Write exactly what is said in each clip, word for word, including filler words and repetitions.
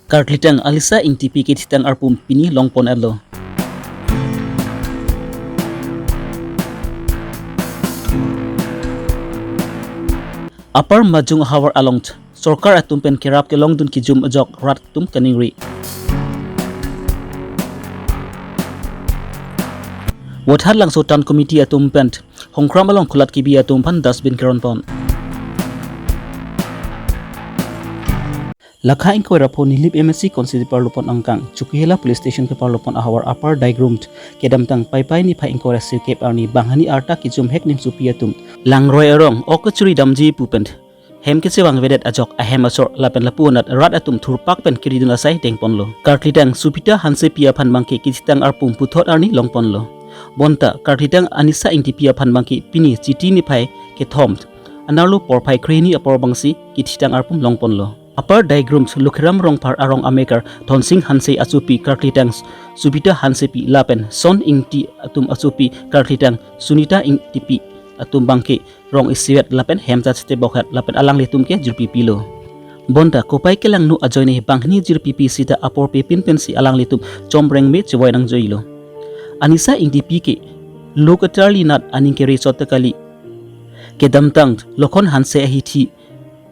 Karklitang Anisa Ingtipi kethitang arpum pini longpon-etlo. Upper Majung ahavar along sorkar atum pen kerap kelongdun kijum ajok rat atum kaningri. Vothatlangso Town Committee atum pen Hongkram along kulat kebi atum aphan dustbin keronpon. Lakha ingkoi ra pho Nilip M A C constituency parlopon angkang Chokihola Police Station keparlopon ahavar Upper Daigrum kedamtang Paipai niphai ingkoi ra sirkep arni banghini arta kijum hek nimsopi atum Langroi arong ok kachuri damji pu pen hem kechevangvedet ajok ahem asor lapen lapu anat rat atum thurpak pen keridun asai dengponlo. Karklitang Subita Hansepi aphan bangke kethitang arpum puthot arni longponlo. Bonta karklitang Anisa Ingtipi aphan bangke pini Chiti niphai kethom anerlo porphai krehini apor bangsi kethitang arpum longponlo. Upper Daigrum Lokhiram Rongphar arong amekar Dhonsing Hanse asopi karklitang Subita Hansepi lapen Son Ingti atum asopi karklitang Sunita Ingtipi atum bangke rong isivet lapen hem ta chete bokhat lapen alanglitum ke jirpipilo. Bonta kopai kelangno ajoine banghini jirpipi sita apor pepin pensi alanglitum chomreng me chevoi nangjoilo. Anisa Ingtipi ke lo katarli nat aning kere chot ta kali. Kedamtang Lokhon Hanse ahithi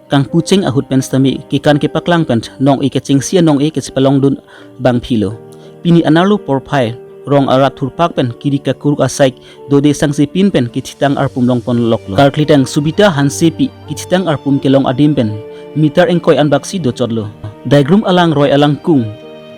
kangpucheng ahut pen sitame kekan kepaklang pen nong-e kechengsi anong-e kachepalongdun bangphilo. Pini anerlo porphai rong arat thurpak pen kiri kakuruk asai dode sangse pin pen kethitang arpum longponloklo. Karklitang Subita Hansepi kethitang arpum kelong adim pen meter ingkoi anbaksi dochotlo. Daigrum alangroi alangkung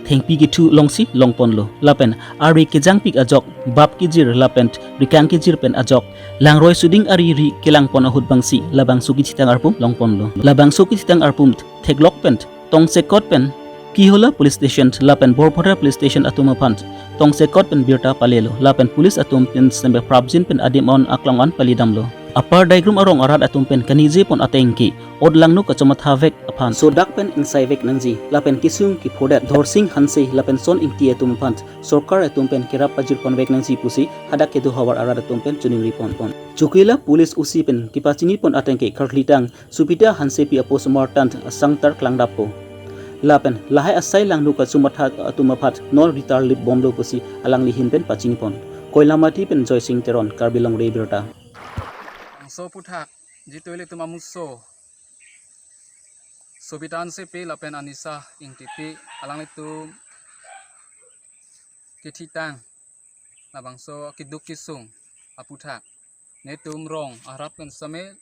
thengpi kethu longsi longponlo. Lapen ari kejangpik ajok bap kejir lapen rikang kejir pen ajok langroi suding ari ri kelangpon ahut bangsi labangso kethitang arpum longponlo. Labangso kethitang arpum theklok pen tongsekot pen Chokihola Police Station lapen Borphothar Police Station atum aphan tongsekot pen birta palelo lapen police atum pen sembe prapjin pen adim on aklong an palidamlo. Upper Daigrum arong arat atum pen kaningje pon ateng ke otlangno kachomatha vek aphan sodak pen ingsai vek nangji lapen kesung kephodet Dhonsing Hanse lapen Son Ingti atum aphan sorkar atum pen kerap pajirpon vek nangji pusi hadak kedo havar arat atum pen choningri ponpon. Chokihola Police O C pen kepachini pon ateng ke karklitang Subita Hansepi apo sumartan asangtar klangdappo. Lapen lahai asai langno kachomatha atum aphan non ritar lip bomlo pusi alangli ahin pen pachini pon. Koilamati pen Joysing Teron, Karbi Longri Abirta. Bangso aphuthak jitu ilitum amuso Subita Hansepi lapen Anisa Ingtipi alanglitum kethitang labangso keduk kesung aphuthak netum rong arat pen sitame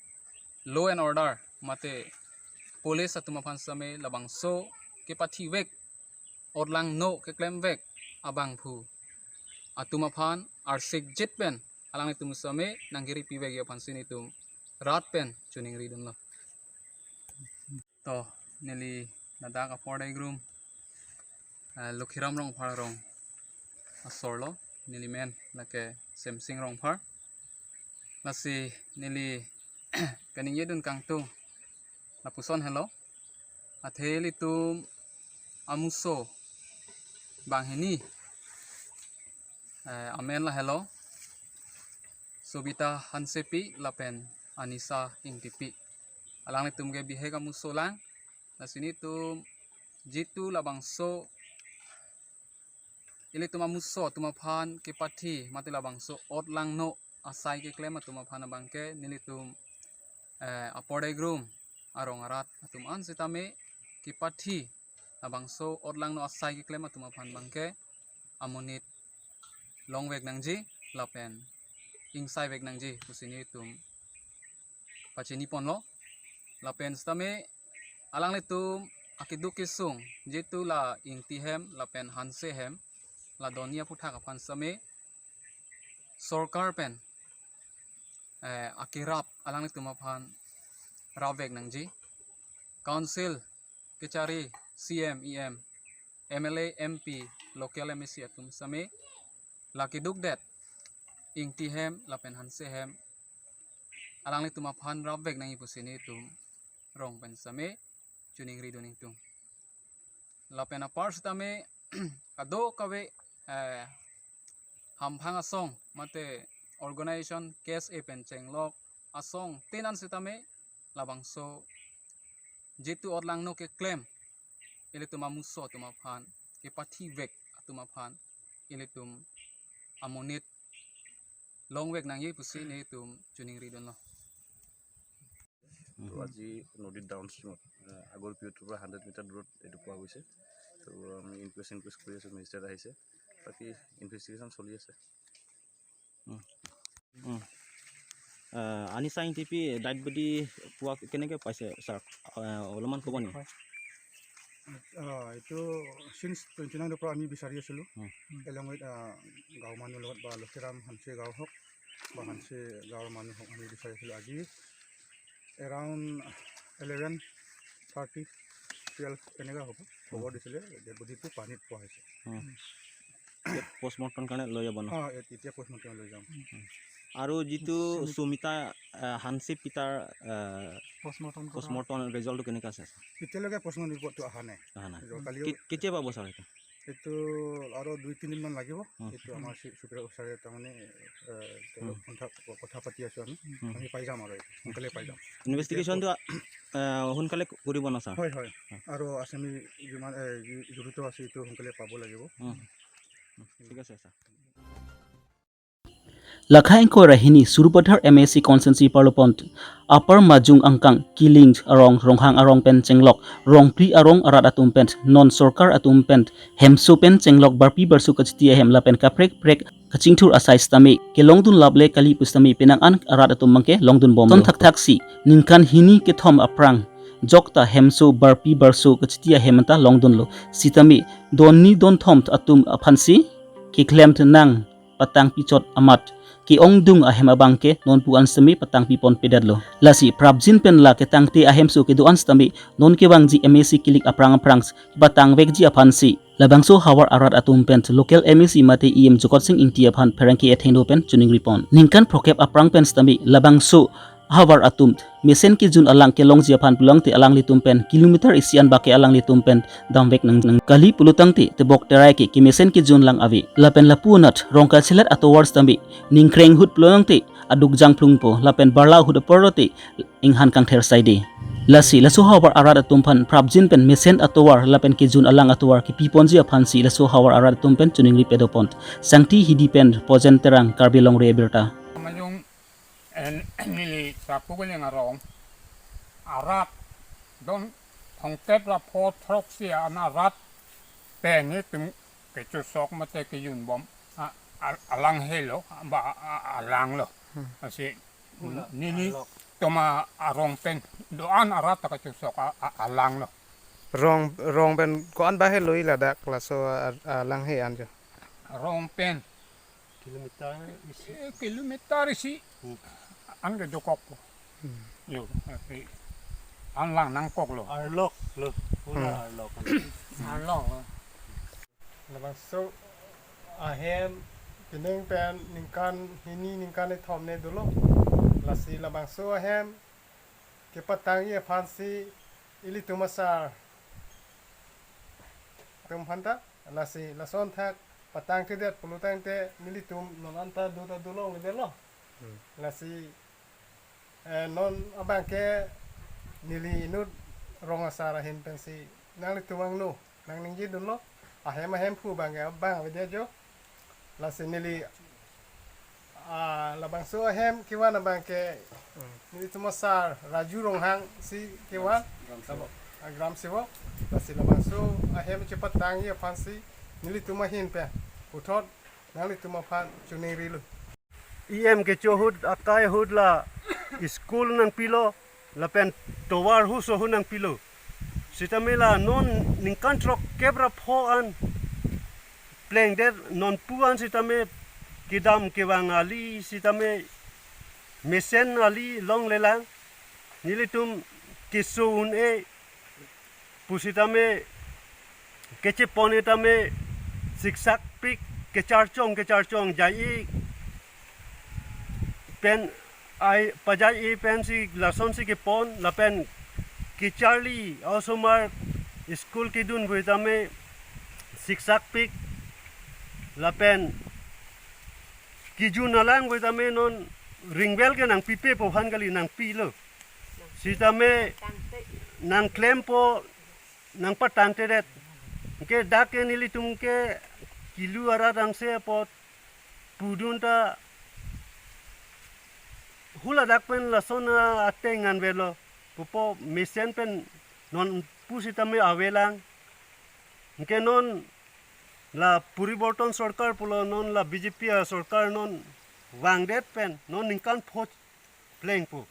law and order mate police atum aphan sitame labangso kepathi vek otlangno keklem vek abangphu atum aphan arsikjit pen alanglitum sitame nangkiri pi vek aphansi netum rat pen choningri dunlo. To, neli ladak Upper Daigrum, eh, Lokhiram Rongphar arong asorlo, neli men lake Semsing Rongphar. Lasi neli kaningje dun kangtung lapuson helo. Athe ilitum amuso banghini, eh, amen lahelo Subita Hansepi lapen Anisa Ingtipi. Alanglitum ke bihek amuso lang. Lasi netum jitu labangso ilitum amuso atum aphan kepathi mate labangso otlangno asai keklem atum aphan abangke nelitum, eh, Upper Daigrum arong arat atum an sitame kepathi labangso otlangno asai keklem atum aphan abangke amonit longvek nangji lapen ingsai vek nangji pusi netum pachini ponlo. Lapen sitame alanglitum akeduk kesung jitu la Ingti hem lapen Hanse hem la doni aphuthak aphan sitame sorkar pen, eh, akerap alanglitum aphan rapvek nangji. Council kachari C M, E M, M L A, M P, local M A C atum sitame la kedukdet Ingti hem lapen Hanse hem alanglitum aphan rapvek nangji pusi netum rong pen sitame choningri dun ingtung. Lapen apar sitame kadokave, eh, hamphang asong mate organization K S A pen chenglok asong tin an sitame labangso jitu otlangno keklem ilitum amuso atum aphan kepathivek atum aphan ilitum amonit longvek nangji pusi nelitum choningri dunlo. তো আজি নদীৰ ডাউনষ্ট্ৰীমত, আহ, আগৰ পি অ'টোৰ পৰা hundred metre দূৰত এইটো পোৱা গৈছে। তো আমি ইনকুৱেষ্ট ইনকুৱেষ্ট কৰি আছোঁ, মেজিষ্ট্ৰেট আহিছে, বাকী ইনভেষ্টিগেশ্যন চলি আছে। উম। আহ, আনি চাই টিপি ডাইট বডি পোৱা কেনেকে পাইছে ছাৰ? আহ, অলপমান ক'ব নেকি? হয়। আহ, এইটো চিন্স টুৱেণ্টি নাইনৰ পৰা আমি বিচাৰি আছিলোঁ। উম। এলং উইথ, আহ, গাঁৱৰ মানুহ লগত বা লক্ষীৰাম হানচে গাঁও হওক বা হানচে গাঁৱৰ মানুহ হওক, আমি বিচাৰি আছিলোঁ। আজি এৰাউণ্ড ইলেভেন থাৰ্টি, টুৱেলভ এনেকুৱা হ'ব, খবৰ দিছিলে, ডেড বডিটো পানীত পোৱা হৈছে। উম। পষ্টমৰ্টম কাৰণে লৈ যাব ন? অ, এ-, এতিয়া পষ্টমৰ্টম লৈ যাম। আৰু যিটো সুমিতা, আহ, হানচে পিতাৰ, আহ, পষ্টমৰ্টম কৰা পষ্টমৰ্টম ৰিজাল্টটো কেনেকা আছে? এতিয়ালৈকে পষ্টমৰ্টম ৰিপৰ্টটো অহা নাই। অহা নাই। ৰিজাল্ট কালিও কে-, কেতিয়া পাব ছাৰ এইটো? এইটো আৰু দুই তিনিদিনমান লাগিব। উম। এইটো আমাৰ চি-, চুপ্ৰিয়া ছাৰে তাৰমানে, আহ, তেওঁলোক উম। কথা, কথা পাতি আছোঁ আমি। উম। আমি পাই যাম আৰু এইটো, সোনকালে পাই যাম। ইনভেষ্টিগেশ্যনটো, আহ, সোনকালে কৰিব ন ছাৰ? হয়, হয়। হয়। আৰু আছামী যিমান, এ, যি-, জড়িত আছে, এইটো সোনকালে পাব লাগিব। উম। ঠিক আছে sir. Lakha ingkoi ra hini Sarupathar M A C constituency parlopon Upper Majung angkang Kiling arong, Ronghang arong pen chenglok Rongpri arong arat atum pen non sorkar atum pen hemso pen chenglok barpi barso kachiti ahem lapen kaprek prek kachingthur asai sitame kelongdun laple kali pusitame penang an arat atum abangke longdun bom. Son thakthak si ningkan hini kethom aphrang jokta hemso barpi barso kachiti ahem anta longdunlo, sitame don ni don thom atum aphansi keklem nang patangpi chot amat ke-ongdung ahem abangke nonpu an sitame patangpi ponpedetlo. Lasi prapjin pen la ketangte ahemso kedo-an sitame non kevangji M A C kilik aphrang aphrang kepatangvekji aphansi labangso havar arat atum pen local M A C mate E M Jokot Sing Ingti aphan pherangke athengno pen choningri pon. Ningkan phokep aphrang pen sitame labangso havar atum mesen kejun alang kelongji aphan pulangte alanglitum pen kilometer isi an bak ke alanglitum pen damvek nang, nang kali pulotangte tebok terai ke kemesen kejun lang ave. Lapen lapu anat rong kachelet atovar sitame ningkreng ahut pulotangte aduk jangphlungpo lapen barla ahut apor lote inghan kangther saide. Lasi laso havar arat atum aphan prapjin pen mesen atovar lapen kejun alang atovar kepi ponji aphansi laso havar arat atum pen choningri pedopon. Sangti Hidi pen Pojen Terang, Karbi Longri Abirta. Majung en neli Sapu Keling arong arat don thongtep ra pho throksi an arat pen itum kechosok mate kejun bom a, a, alang helo ba a, a, alang lo. Hmm. Asi hula neli arlok. Toma arong pen do-an arat ta kechosok a, a, alang lo. Rong, rong pen ko-an ba helo ladak laso a, alang he an jo. Rong pen kilometer isi. Eh, kilometer isi. Hmm. An ke dokok po. Hmm. Yo, eh, an lang nangkok lo. Arlok lo. Pura hmm. Arlok. Arlok lo. Labangso ahem pining pen ningkan hini ningkan ithom ne dolo. Lasi labangso ahem kepatangji aphansi ilitum asar atum aphanta lasi lason thak patangthedet pulotangte nelitum non anta do ta dolongledetlo. Hmm. Lasi, eh, non abangke neli inut rong asar ahin pensi nanglitum angno nangningje dunlo, ahem ahemphu abangke abang avedet jo. Lasi neli, ah, labangso ahem kevan abangke, hmm, nelitum asar Raju Ronghang si kevan, gram sevok. Ah, gram sevok. Lasi labangso ahem chepatangji aphansi nelitum ahin pen puthot nanglitum aphan choningrilo. E M kecho ahut akai ahut la school nangpilo, lapen tovar huso ahut nangpilo. Sitame la non ningkan throkkep ra pho an plengdet nonpu an sitame kedam kevang ali sitame mesen ali longlelang. Nelitum keso un-e pusitame kechepon-e tame siksak pik kecharchong kecharchong jai pen ai pajai pensi lasonsi kepon lapen kecharli osomar school kedun pusitame siksak pik lapen kejun alang pusitame non ringvel ke nangpipe po aphan kali nangpilo. Sitame nangklempo nangpatangtedet. Anke dak ke nelitum ke kilu arat angse apot pudun ta hula dak pen lason ateng anvetlo. Pupo mesen pen non pusitame avelang. Anke non la poriborton sorkar pulo, non la B J P a sorkar non vangdet pen non ningkan pho plengpo.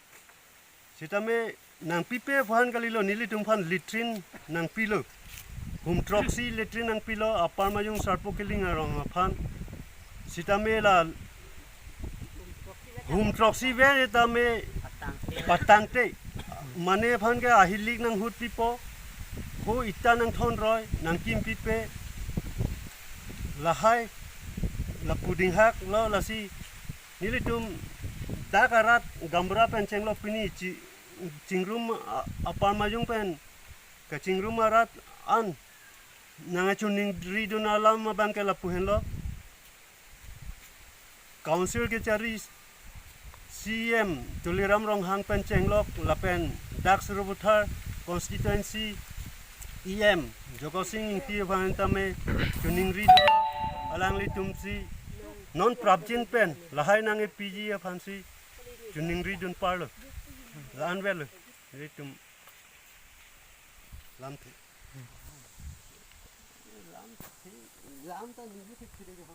Sitame nangpipe aphan kalilo, nelitum aphan latrine nangpilo. Hum throksi latrine nangpilo, Upper Majong Sarpo Killing arong aphan. Sitame la hum throksi ave tame patangte. Mane aphan ke ahilik nanghut pipo. Ho ita nangthon roi, nangkim pipe. Lahai, lapu dinghak lo lasi. Nelitum dak arat gaonbura pen chenglok pini chi-, chingrum a-, Upper Majong pen kachingrum arat an nangkachiningridun alam abang ke lapu henlo. Council kachari C E M Tuliram Ronghang pen chenglok lapen dak Sarupathar constituency E M Jogo Sing Ingti aphan tame chiningridun alanglitum si non prapjin pen lahai nang-e P G aphan si chiningridun parlo. La-an avelo. Nelitum lamthe. Lamthe. Lamthe ningje thik thik ho.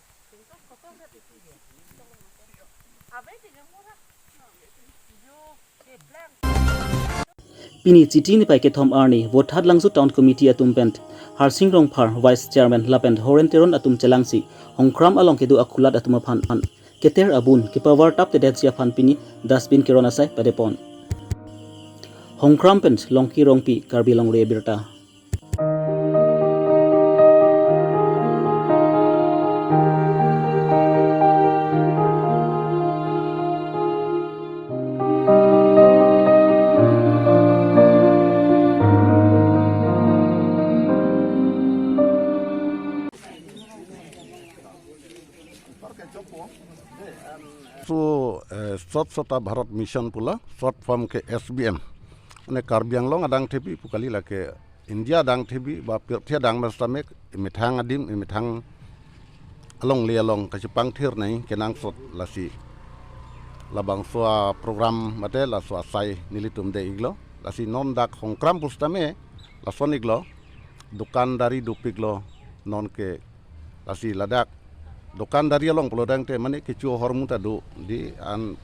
Pini Chiti niphai kethom arni Vothatlangso Town Committee atum pen Harsing Rongphar Vice Chairman lapen Horen Teron atum chelangsi Hongkram along kedo akhulat atum aphan keter abun kepavar taptedetsi aphan pini dustbin keron asai padepon. Hongkram pen Longki Rongpi, Karbi Longri Abirta. So, eh, Swachhata Bharat Mission pulo, short form ke S B M. Mane Karbi Anglong adang thepi pu kali, lake India adang thepi ba pirthe adang mas tamek, imethang adim, imethang alongle along kachepangthir nai kenangsot lasi labangso aprogram mate laso asai nelitum de-iklo. Lasi non dak Hongkram pusitame lason iklo, dukandari dopiklo non ke. Lasi ladak dukandari along pulotangte mane kecho ahormu ta do, di an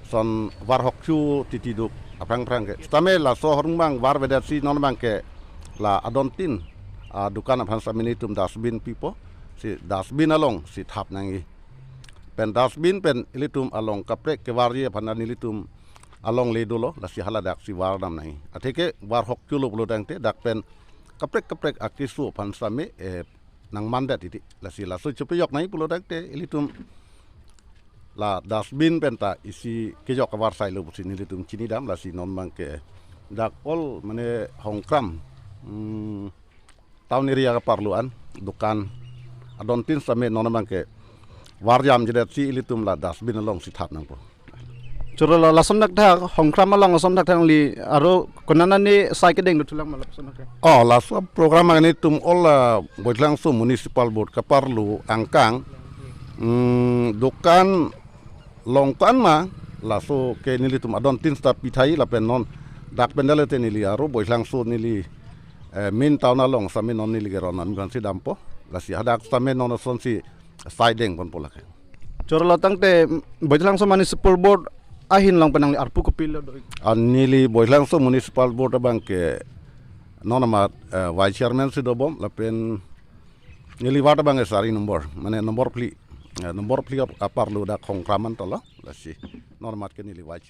son var hokcho titi do aphrang phrang ke. Sitame laso ahormu abang varvedetsi non abang ke la adontin adukan aphan sitame nelitum dustbin pipo, si dustbin alongsi thap nangji. Pen dustbin pen ilitum along kaprek kevarji aphan nelitum alongle dolo, lasi haladaksi vardam nangji. Atheke var hokcholo pulotangte dak pen kaprek kaprek akeso aphan sitame, eh, nangmandet titi. Lasi laso chepejok nangji pulotangte ilitum la dustbin pen ta isi kejok kavarsailo pusi nelitum chinidam, lasi non abang ke dak all mane Hongkram, hmm, town area kaparlu an dukan adontin sitame non abang ke varjamjedetsi ilitum la dustbin alongsi thap nangpo. Choro la lason thakthak Hongkram along lason thakthak nangli aro konatne sai kedeng dothulang ma lason thakthak? Oh, laso program nelitum all, ah, Baithalangso Municipal Board kaparlu angkang, mm, dukan along ko-an ma laso ke nelitum adontin sita pithai lapen non dak pen dale te neli aro Baithalangso neli, eh, main town along sitame non neli keron an gansi dampo, lasi hadak sitame non asonsi sai dengponpo lake. Choro la tangte Baithalangso Municipal Board ahin along pen nangli arpu kopilo do? Ah, neli Baithalangso Municipal Board abang ke non amat, eh, Vice Chairman si dobom lapen neli ward abang ke sari nombor, mane nombor phli, eh, nombor phli ap-, aparlo dak Hongkram an tolo, lasi non amat ke neli Vice